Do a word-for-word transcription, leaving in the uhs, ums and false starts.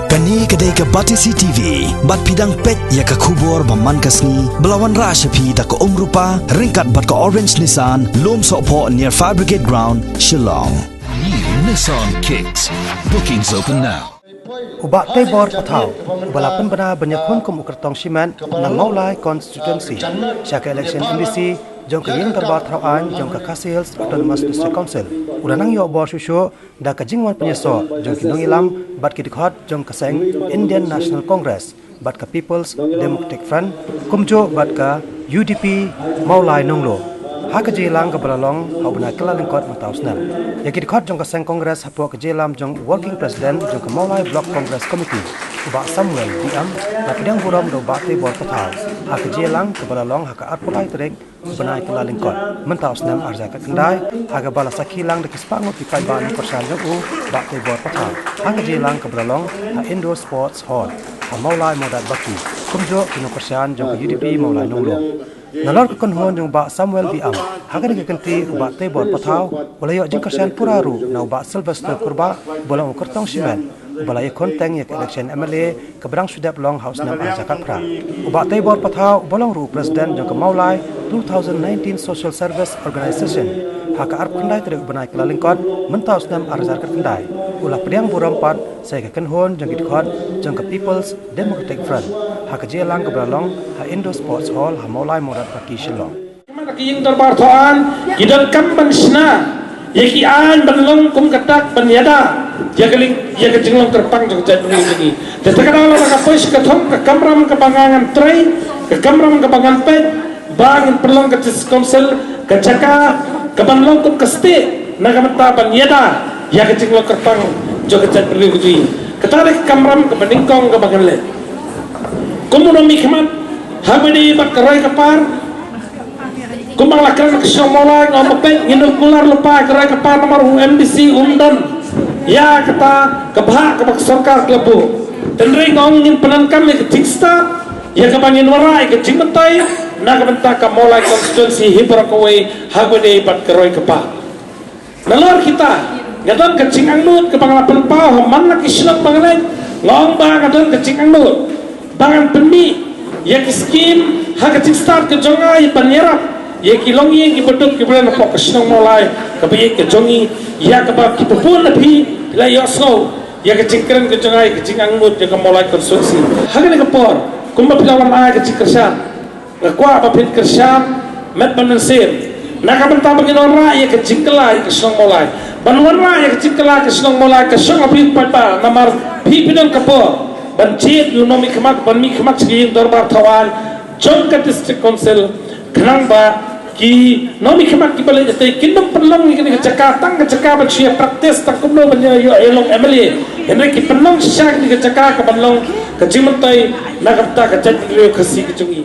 Kane ka dei ka Batesi T V, bad phi dang peit ïa ka khubor ba man ka sngi, ba la wanrah sha phi da ka Umrupa, ryngkat bad ka Orange Nissan, Lumsohphoh near Fire Brigade Ground, Shillong. New Nissan Kicks. Bookings open now. U Bah Teibor Pathaw, uba la pynbna ban ïakhun kum u kyrtong shimet na Mawlai Constituency sha ka election M D C jong ka Ïing Dorbar Thaw Aiñ jong ka Khasi Hills Autonomous District Council, u la nang ïoh bor shuh shuh da ka jingwan pynïasoh jong ki nongïalam bad ki dkhot jong ka seng Indian National Congress bad ka People's Democratic Front, kumjuh bad ka U D P Mawlai Nonglo, ha ka jingïalang kaba la long ha u bnai Kyllalyngkot mynta u snem. Ïa ki dkhot jong ka seng Congress hapoh ka jingïalam jong u Working President jong ka Mawlai Block Congress Committee, u Bah Samuel B M, la pdiang burom da u Bah Teibor Pathaw ha ka jingïalang kaba la long ha ka arphew lai tarik u bnai Kyllalyngkot mynta u snem ar hajar khatkhyndai, ha kaba la sakhi lang da ki spah ngut ki paidbah nongkyrshan jong u Bah Teibor Pathaw, ha ka jingïalang kaba la long ha Indoor Sports Hall ha Mawlai Mawdatbaki, kumjuh ki nongkyrshan jong ka U D P Mawlai Nonglo. Nalor ka kynhun jong u Bah Samuel B M, ha kane ka kynti u Bah Teibor Pathaw u la ïoh jingkyrshan pura ruh na u Bah Sylvester Kurbah, uba long u kyrtong shimet, uba la ïakhun teng ïa ka election M L A kaba dang shu dep long ha u snem ar hajar khatphra. U Bah Teibor Pathaw, uba long ruh u President jong ka Mawlai two thousand nineteen Social Service Organization, ha ka arphew khyndai tarik u bnai Kyllalyngkot mynta u snem ar hajar khatkhyndai, u la pdiang burom pat sa ïa ka kynhun jong ki dkhot jong ka People's Democratic Front, ha ka jingïalang kaba la long ha Indoor Sports Hall ha Mawlai Mawdatbaki, Shillong. Ki Ïing Dorbar Thaw Aiñ ki donkam ban shna ïa ki aiñ ban long kum ka dak ban ïada ïa ka ling, ïa ka jinglong kyrpang jong ka jaitbynriew jong ngi. Te kata ka daw lada ka poi sha ka thong, ka kamram kaba nga ngan trei, ka kamram kaba ngan peit, ba ngin pynlong ka District Council ka jaka kaban long kum ka state na ka bynta ban ïada ïa ka jinglong kyrpang jong ka jaitbynriew jong ngi. Kata dei ka kamram kaba nyngkong kaba ngan leh. Kum u nongmihkhmat, ha kaba ïadei bad ka roi ka par, kumba la kren ka shnong Mawlai, nga ong ba peit, ngin ym kular lypa ïa ka roi ka par namar u M D C um don ïa kata ka bhah kaba ka sorkar ka la buh. Hynrei nga ong ngin pyndonkam ïa ka jingstad, ïa kaba ngin wanrah ïa ka jingmyntoi na ka bynta ka Mawlai constituency hi baroh kawei, ha kaba ïadei bad ka roi ka par. Nalor kita, nga don ka jingangnud kaba nga la pynpaw ha man la ki shnong ba nga leit, nga ong ba nga don ka jingangnud ba ngan pynmih ïa ki skim ha ka jingstad ka jong nga, ïa ban ïarap ïa ki longïing kiba duk kiba don hapoh ka shnong Mawlai kaba ïeit ka jong ngi, ïa kaba kiba bun na phi la ïohsngew ïa ka jingkren ka jong nga, ïa ka jingangnud ïa ka Mawlai constituency. Ha kane ka por, kumba phi la wan ai ka jingkyrshan, nga kwah ba phin kyrshan met bad mynsiem na ka bynta ba ngin wanrah ïa ka jingkylla ïa ka shnong Mawlai. Ban wanrah ïa ka jingkylla ka shnong Mawlai, ka shong ha phi paidbah, namar phi phi don ka bor ban jied ïa u nongmihkhmat, ban mihkhmat sha ka Ïing Dorbar Thaw Aiñ jong ka District Council, khnang ba ki nongmihkhmat kiba leit shatei kin ym pynlong ïa kane ka jaka tang ka jaka ban shu ïa practice tang kumno ban ïa ïoh ïa long M L A. Hynrei ki pynlong shisha kane ka jaka kaban long ka jingmyntoi na ka bynta ka jaitbynriew Khasi ka jong ngi.